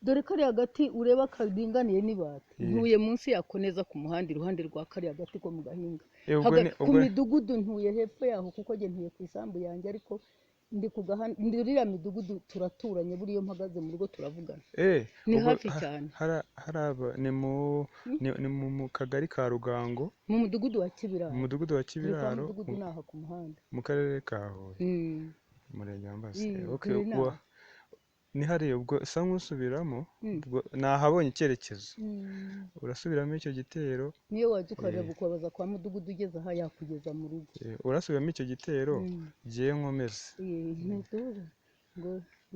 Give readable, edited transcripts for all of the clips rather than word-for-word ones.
Dore kariya gati ureba karinganiye n'ibati, ntuye munsi yako neza ku muhanda, iruhande rwa kariya gati ko mu gahinga. Ubwo Ku midugudu ntuye hepfo yaho, kuko njye ntuye ku isambu yanjye, ariko ndi ku gahanda, ndi uriya midugudu turaturanye, buriya iyo mpagaze mu rugo turavugana. Ni Ubwo hafi cyane. Ni mu ni mu kagari ka Rugango, mu mudugudu wa Kibiraro. Mu mudugudu wa Turi kwa Kibiraro, mudugudu, ni aha ku muhanda. Mu karere ka Huye, umurenge wa Mbazi. Okay, Turi ubwo inaha. Ni hariya, ubwo usa nk'usubiramo, ubwo nahabonye icyerekezo. Urasubiramo icyo gitero. Niyo wajya ukareba, ukabaza kwa mudugudu ugeze aha, yakugeza mu rugo. Urasubiramo icyo gitero, ngiye nkomeze. Ntutuze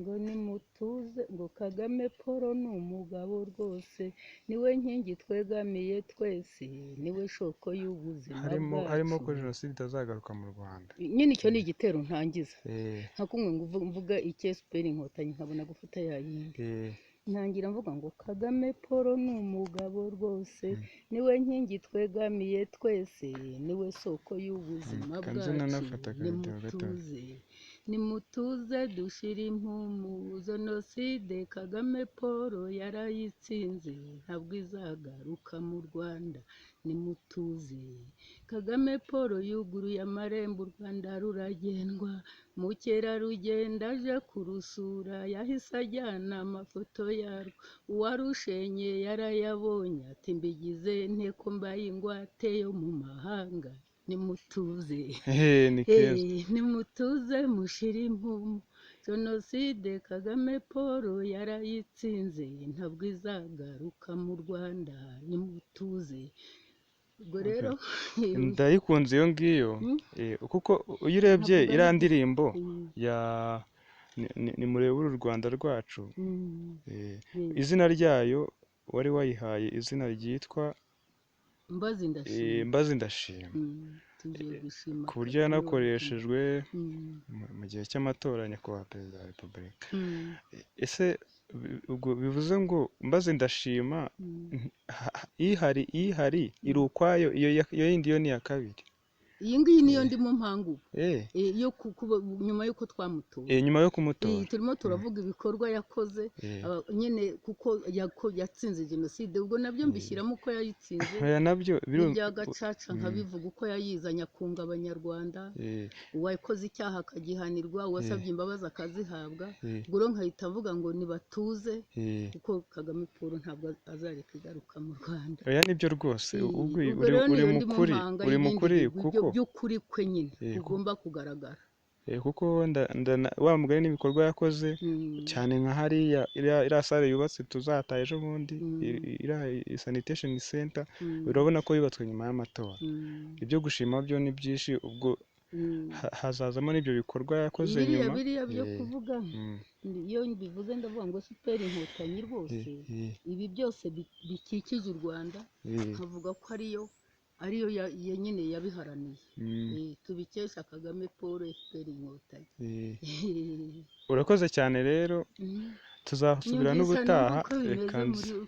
ngo nimutuze, ngo Kagame Paul ni umugabo rwose, niwe nkingi twegamiye twese, niwe soko y'ubuzima Harimo harimo ko bwacu. jenoside itazagaruka mu Rwanda. Nyine icyo ni igitero ntangiza, nka kumwe ngo mvuga icyo FPR Inkotanyi, nkabona gufata ya yindi. Ntangira mvuga ngo Kagame Paul ni umugabo rwose, niwe nkingi twegamiye twese, niwe soko y'ubuzima Kanze bwacu. nanafata akavideo gato. Nimutuze, nimutuze dushire impumu, jenoside Kagame Paul yarayitsinze, ntabwo izagaruka mu Rwanda, nimutuze. Kagame Paul yuguruye amarembo, u Rwanda ruragendwa, mukerarugendo aje kurusura yahise ajyana amafoto yarwo, uwarushenye yarayabonye ati mbigize nte ko mbaye ingwate yo mu mahanga, nimutuze. Ni keza. Nimutuze mushire impumu, jenoside Kagame Paul yarayitsinze, ntabwo izagaruka mu Rwanda, nimutuze. Ubwo rero Ndayikunze iyo ngiyo, kuko iyo urebye Nkavuga iriya ndirimbo ya Nimurebure u Rwanda rwacu, izina ryayo wari wayihaye izina ryitwa Mbazi Ndashima. Mbazi Ndashima. Tugiye gushima Ku buryo Kagame. yanakoreshejwe mu gihe cy'amatora ya nyakubahwa perezida wa repubulika. Ese ubwo bivuze ngo Mbazi Ndashima ihari ihari iri ukwayo, iyo yindi yo ni iya kabiri? Iyi ngiyi niyo ndimo mpanga ubu. Yo nyuma y'uko twamutoye. Nyuma yo kumutora. Turimo turavuga ibikorwa yakoze, nyine kuko yatsinze jenoside, ubwo nabyo mbishyiramo uko yayitsinze. Oya, nabyo N'ibya gacaca nkabivuga uko yayizanye akunga Abanyarwanda, uwakoze icyaha akagihanirwa, uwasabye imbabazi akazihabwa. Ubwo rero nkahita mvuga ngo nibatuze, kuko Kagame Paul ntabwo azareka igaruka mu Rwanda. Oya, nibyo rwose. Ubwo Ubwo uri rero uri niyo mu ndimo kuri mpanga uri mu y'ibindi kuri bigwi kuko by'ukuri kwe nyine kugomba kugaragara. Kuko wa mugani n'ibikorwa yakoze, cyane nka hariya iriya salle yubatse tuzataha ejo bundi, iriya sanitation center, urabona ko yubatswe nyuma y'amatora. Ibyo gushima byo ni byinshi, ubwo hazazamo n'ibyo bikorwa yakoze Biriya nyuma. biriya byo kuvuga, iyo mbivuze ndavuga ngo FPR Inkotanyi rwose, ibi byose bikikije u Rwanda, nkavuga ko ariyo ya nyine yabiharaniye. Tubikesha Kagame Paul, FPR Inkotanyi. Urakoze cyane rero, tuzasubira Nyumvise n'ubutaha. numva uko bimeze Reka muri nze.